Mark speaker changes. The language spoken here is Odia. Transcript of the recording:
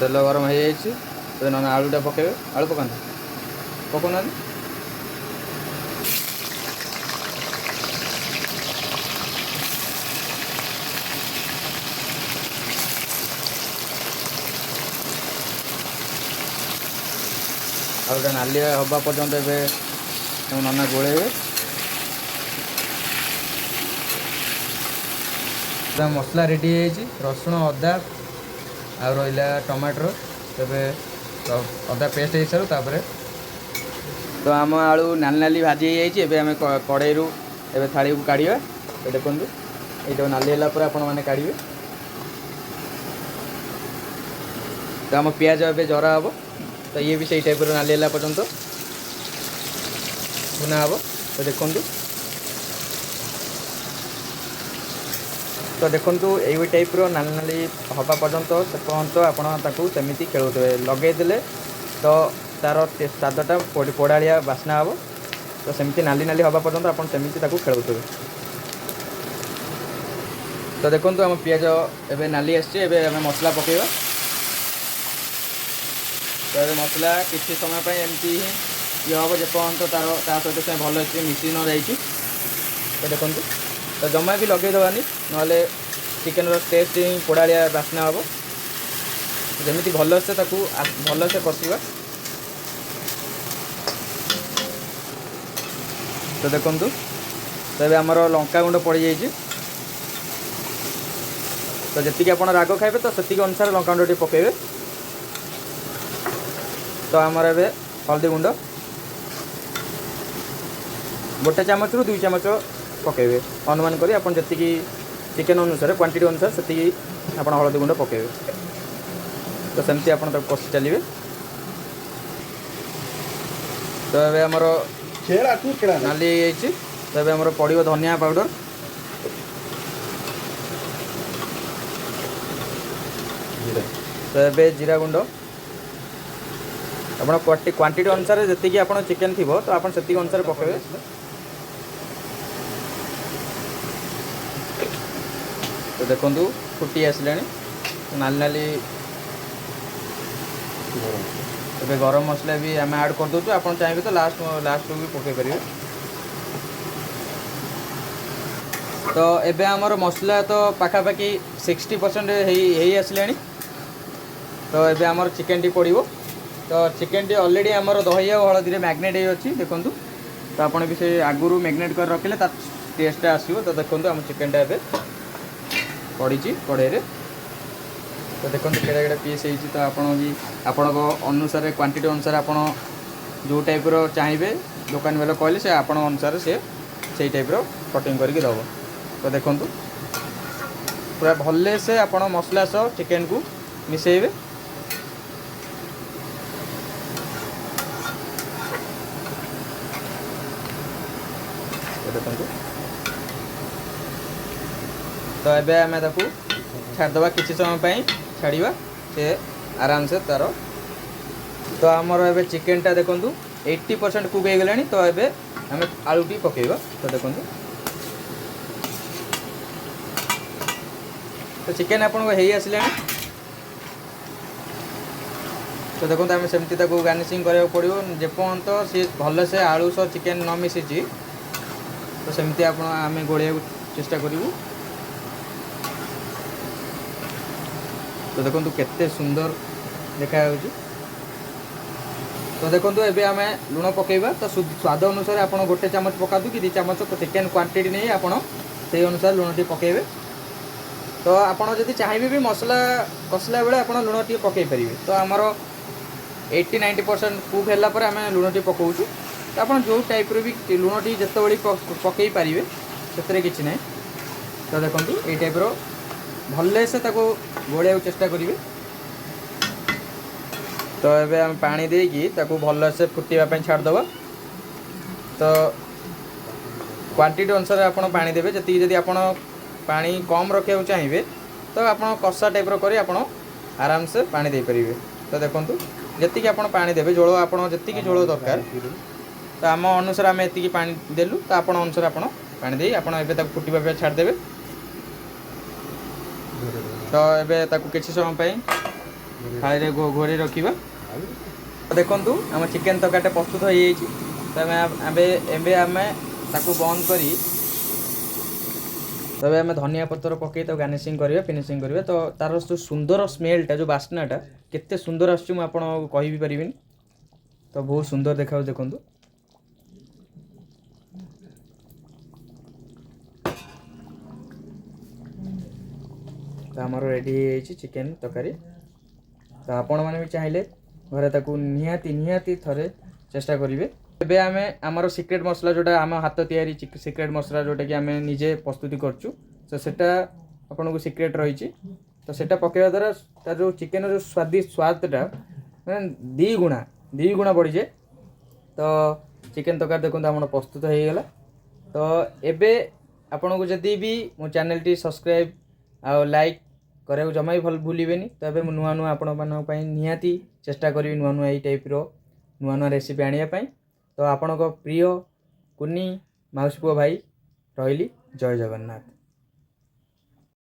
Speaker 1: ତେଲ ଗରମ ହେଇଯାଇଛି। ଏବେ ନନା ଆଳୁଟା ପକାଇବେ। ଆଳୁ ପକାନ୍ତୁ, ପକାଉନାହାନ୍ତି। ଆଳୁଟା ନାଲିଆ ହେବା ପର୍ଯ୍ୟନ୍ତ ଏବେ ନନା ଗୋଳେଇବେ। ମସଲା ରେଡ଼ି ହେଇଯାଇଛି, ରସୁଣ, ଅଦା ଆଉ ରହିଲା ଟମାଟର। ତେବେ ଅଦା ପେଷ୍ଟ ହେଇସାରୁ ତାପରେ ତ ଆମ ଆଳୁ ନାଲି ନାଲି ଭାଜି ହେଇଯାଇଛି। ଏବେ ଆମେ କଡ଼େଇରୁ ଏବେ ଥାଳିକୁ କାଢ଼ିବା। ତ ଦେଖନ୍ତୁ, ଏଇଟା ନାଲି ହେଲା ପରେ ଆପଣମାନେ କାଢ଼ିବେ। ତ ଆମ ପିଆଜ ଏବେ ଜରା ହେବ। ତ ଇଏ ବି ସେଇ ଟାଇପ୍ର ନାଲି ହେଲା ପର୍ଯ୍ୟନ୍ତ ଭୁନା ହେବ। ତ ଦେଖନ୍ତୁ, ତ ଦେଖନ୍ତୁ, ଏଇ ଟାଇପ୍ର ନାଲି ନାଲି ହେବା ପର୍ଯ୍ୟନ୍ତ, ସେ ପର୍ଯ୍ୟନ୍ତ ଆପଣ ତାକୁ ସେମିତି ଖେଳଉଥିବେ। ଲଗେଇଦେଲେ ତ ତା'ର ସ୍ୱାଦଟା ପୋଡ଼ାଳିଆ ବାସ୍ନା ହେବ। ତ ସେମିତି ନାଲି ନାଲି ହେବା ପର୍ଯ୍ୟନ୍ତ ଆପଣ ସେମିତି ତାକୁ ଖେଳଉଥିବେ। ତ ଦେଖନ୍ତୁ, ଆମ ପିଆଜ ଏବେ ନାଲି ଆସିଛି। ଏବେ ଆମେ ମସଲା ପକାଇବା। ତ ଏବେ ମସଲା କିଛି ସମୟ ପାଇଁ ଏମିତି ହିଁ ଇଏ ହେବ, ଯେପର୍ଯ୍ୟନ୍ତ ତା'ର ତା ସହିତ ସେ ଭଲସେ ମିଶି ନ ଯାଇଛି। ତ ଦେଖନ୍ତୁ, ତ ଜମା ବି ଲଗେଇଦେବାନି, ନହେଲେ ଚିକେନର ଟେଷ୍ଟ ହିଁ ପୋଡ଼ାଳିଆ ବାସ୍ନା ହେବ। ଯେମିତି ଭଲସେ ତାକୁ ଭଲସେ କଷିବା। ତ ଦେଖନ୍ତୁ, ତ ଏବେ ଆମର ଲଙ୍କା ଗୁଣ୍ଡ ପଡ଼ିଯାଇଛି। ତ ଯେତିକି ଆପଣ ରାଗ ଖାଇବେ, ତ ସେତିକି ଅନୁସାରେ ଲଙ୍କା ଗୁଣ୍ଡ ଟିକେ ପକାଇବେ। ତ ଆମର ଏବେ ହଳଦୀ ଗୁଣ୍ଡ 1 ଚାମଚରୁ 2 ଚାମଚ ପକାଇବେ ଅନୁମାନ କରି। ଆପଣ ଯେତିକି ଚିକେନ୍ ଅନୁସାରେ, କ୍ୱାଣ୍ଟିଟି ଅନୁସାରେ ସେତିକି ଆପଣ ହଳଦୀ ଗୁଣ୍ଡ ପକାଇବେ। ତ ସେମିତି ଆପଣ ତାକୁ କଷି ଚାଲିବେ। ତ ଏବେ ଆମର ନାଲି ହେଇଯାଇଛି। ତ ଏବେ ଆମର ପଡ଼ିବ ଧନିଆ ପାଉଡ଼ର। ତ ଏବେ ଜିରା ଗୁଣ୍ଡ ଆପଣ କ୍ୱାଣ୍ଟିଟି ଅନୁସାରେ, ଯେତିକି ଆପଣ ଚିକେନ୍ ଥିବ ତ ଆପଣ ସେତିକି ଅନୁସାରେ ପକାଇବେ। ତ ଦେଖନ୍ତୁ, ଫୁଟି ଆସିଲାଣି ନାଲି ନାଲି। ଏବେ ଗରମ ମସଲା ବି ଆମେ ଆଡ଼୍ କରିଦେଉଛୁ। ଆପଣ ଚାହିଁବେ ତ ଲାଷ୍ଟକୁ ବି ପକାଇ ପାରିବେ। ତ ଏବେ ଆମର ମସଲା ତ ପାଖାପାଖି 60% ହେଇ ଆସିଲାଣି। ତ ଏବେ ଆମର ଚିକେନଟି ପଡ଼ିବ। ତ ଚିକେନଟି ଅଲରେଡ଼ି ଆମର ଦହି ଆଉ ହଳଦୀରେ ମ୍ୟାରିନେଟ୍ ହେଇ ଅଛି, ଦେଖନ୍ତୁ। ତ ଆପଣ ବି ସେ ଆଗରୁ ମ୍ୟାରିନେଟ୍ କରି ରଖିଲେ ତା ଟେଷ୍ଟଟା ଆସିବ। ତ ଦେଖନ୍ତୁ, ଆମ ଚିକେନଟା ଏବେ ପଡ଼ିଛି କଢ଼େଇରେ। ତ ଦେଖନ୍ତୁ, କେଡ଼େ କେଡ଼େ ପିସ୍ ହେଇଛି। ତ ଆପଣ ବି ଆପଣଙ୍କ ଅନୁସାରେ, କ୍ୱାଣ୍ଟିଟି ଅନୁସାରେ ଆପଣ ଯେଉଁ ଟାଇପ୍ର ଚାହିଁବେ, ଦୋକାନୀ ବାଲା କହିଲେ ସେ ଆପଣଙ୍କ ଅନୁସାରେ ସେ ସେଇ ଟାଇପ୍ର କଟିଂ କରିକି ଦେବ। ତ ଦେଖନ୍ତୁ, ପୁରା ଭଲସେ ଆପଣ ମସଲା ସହ ଚିକେନକୁ ମିଶାଇବେ। ଦେଖନ୍ତୁ, ତ ଏବେ ଆମେ ତାକୁ ଛାଡ଼ିଦେବା, କିଛି ସମୟ ପାଇଁ ଛାଡ଼ିବା, ସେ ଆରାମସେ ତା'ର। ତ ଆମର ଏବେ ଚିକେନଟା ଦେଖନ୍ତୁ 80% କୁକ୍ ହେଇଗଲାଣି। ତ ଏବେ ଆମେ ଆଳୁଟି ପକାଇବା। ତ ଦେଖନ୍ତୁ, ତ ଚିକେନ୍ ଆପଣଙ୍କ ହେଇ ଆସିଲାଣି। ତ ଦେଖନ୍ତୁ, ଆମେ ସେମିତି ତାକୁ ଗାର୍ନିସିଂ କରିବାକୁ ପଡ଼ିବ, ଯେପର୍ଯ୍ୟନ୍ତ ସିଏ ଭଲସେ ଆଳୁ ସହ ଚିକେନ୍ ନ ମିଶିଛି। ତ ସେମିତି ଆପଣ ଆମେ ଗୋଳେଇବାକୁ ଚେଷ୍ଟା କରିବୁ। ତ ଦେଖନ୍ତୁ, କେତେ ସୁନ୍ଦର ଦେଖାଯାଉଛି। ତ ଦେଖନ୍ତୁ, ଏବେ ଆମେ ଲୁଣ ପକାଇବା। ତ ସ୍ୱାଦ ଅନୁସାରେ ଆପଣ 1 ଚାମଚ ପକାନ୍ତୁ କି 2 ଚାମଚ, ଚିକେନ୍ କ୍ୱାଣ୍ଟିଟି ନେଇ ଆପଣ ସେଇ ଅନୁସାରେ ଲୁଣଟି ପକାଇବେ। ତ ଆପଣ ଯଦି ଚାହିଁବେ ବି ମସଲା କଷିଲା ବେଳେ ଆପଣ ଲୁଣ ଟିକେ ପକାଇ ପାରିବେ। ତ ଆମର 80-90% କୁକ୍ ହେଲା ପରେ ଆମେ ଲୁଣଟି ପକାଉଛୁ। ତ ଆପଣ ଯେଉଁ ଟାଇପ୍ର ବି ଲୁଣଟି ଯେତେବେଳେ ପକାଇ ପାରିବେ, ସେଥିରେ କିଛି ନାହିଁ। ତ ଦେଖନ୍ତୁ, ଏଇ ଟାଇପ୍ର ଭଲସେ ତାକୁ ଗୋଳେଇବାକୁ ଚେଷ୍ଟା କରିବେ। ତ ଏବେ ଆମେ ପାଣି ଦେଇକି ତାକୁ ଭଲସେ ଫୁଟିବା ପାଇଁ ଛାଡ଼ିଦେବା। ତ କ୍ୱାଣ୍ଟିଟି ଅନୁସାରେ ଆପଣ ପାଣି ଦେବେ। ଯେତିକି ଯଦି ଆପଣ ପାଣି କମ୍ ରଖିବାକୁ ଚାହିଁବେ, ତ ଆପଣ କଷା ଟାଇପ୍ର କରି ଆପଣ ଆରାମସେ ପାଣି ଦେଇପାରିବେ। ତ ଦେଖନ୍ତୁ, ଯେତିକି ଆପଣ ପାଣି ଦେବେ, ଝୋଳ ଆପଣ ଯେତିକି ଝୋଳ ଦରକାର, ତ ଆମ ଅନୁସାରେ ଆମେ ଏତିକି ପାଣି ଦେଲୁ। ତ ଆପଣ ଅନୁସାରେ ଆପଣ ପାଣି ଦେଇ ଆପଣ ଏବେ ତାକୁ ଫୁଟିବା ପାଇଁ ଛାଡ଼ିଦେବେ। ତ ଏବେ ତାକୁ କିଛି ସମୟ ପାଇଁ ଥାଳିରେ ଘୋଡ଼େଇ ରଖିବା। ଦେଖନ୍ତୁ, ଆମ ଚିକେନ୍ ତରକାରୀଟା ପ୍ରସ୍ତୁତ ହେଇଯାଇଛି। ତ ଆମେ ଏବେ ଏବେ ଆମେ ତାକୁ ବନ୍ଦ କରି, ତେବେ ଆମେ ଧନିଆ ପତ୍ର ପକାଇ ତାକୁ ଗାର୍ନିସିଂ କରିବା, ଫିନିସିଂ କରିବା। ତ ତାର ଯେଉଁ ସୁନ୍ଦର ସ୍ମେଲଟା, ଯେଉଁ ବାସ୍ନାଟା କେତେ ସୁନ୍ଦର ଆସୁଛି, ମୁଁ ଆପଣଙ୍କୁ କହିବି ପାରିବିନି। ତ ବହୁତ ସୁନ୍ଦର ଦେଖାଯାଉଛି, ଦେଖନ୍ତୁ। ତ ଆମର ରେଡ଼ି ହେଇଯାଇଛି ଚିକେନ୍ ତରକାରୀ। ତ ଆପଣମାନେ ବି ଚାହିଁଲେ ଘରେ ତାକୁ ନିହାତି ନିହାତି ଥରେ ଚେଷ୍ଟା କରିବେ। ଏବେ ଆମେ ଆମର ସିକ୍ରେଟ୍ ମସଲା, ଯେଉଁଟା ଆମ ହାତ ତିଆରି ସିକ୍ରେଟ୍ ମସଲା, ଯେଉଁଟାକି ଆମେ ନିଜେ ପ୍ରସ୍ତୁତି କରୁଛୁ, ତ ସେଟା ଆପଣଙ୍କୁ ସିକ୍ରେଟ୍ ରହିଛି। ତ ସେଟା ପକାଇବା ଦ୍ୱାରା ତାର ଯେଉଁ ଚିକେନ୍ର ଯେଉଁ ସ୍ୱାଦଟା ମାନେ 2 ଗୁଣା ବଢ଼ିଯାଏ। ତ ଚିକେନ୍ ତରକାରୀ ଦେଖନ୍ତୁ, ଆମର ପ୍ରସ୍ତୁତ ହେଇଗଲା। ତ ଏବେ ଆପଣଙ୍କୁ ଯଦି ବି ମୋ ଚ୍ୟାନେଲଟି ସବସ୍କ୍ରାଇବ୍ ଆଉ ଲାଇକ୍ କରିବାକୁ ଜମା ବି ଭଲ ଭୁଲିବେନି। ତ ଏବେ ମୁଁ ନୂଆ ନୂଆ ଆପଣମାନଙ୍କ ପାଇଁ ନିହାତି ଚେଷ୍ଟା କରିବି ନୂଆ ନୂଆ ଏଇ ଟାଇପ୍ର ନୂଆ ନୂଆ ରେସିପି ଆଣିବା ପାଇଁ। ତ ଆପଣଙ୍କ ପ୍ରିୟ କୁନି ମାଉସୀ ପୁଅ ଭାଇ ରହିଲି। ଜୟ ଜଗନ୍ନାଥ।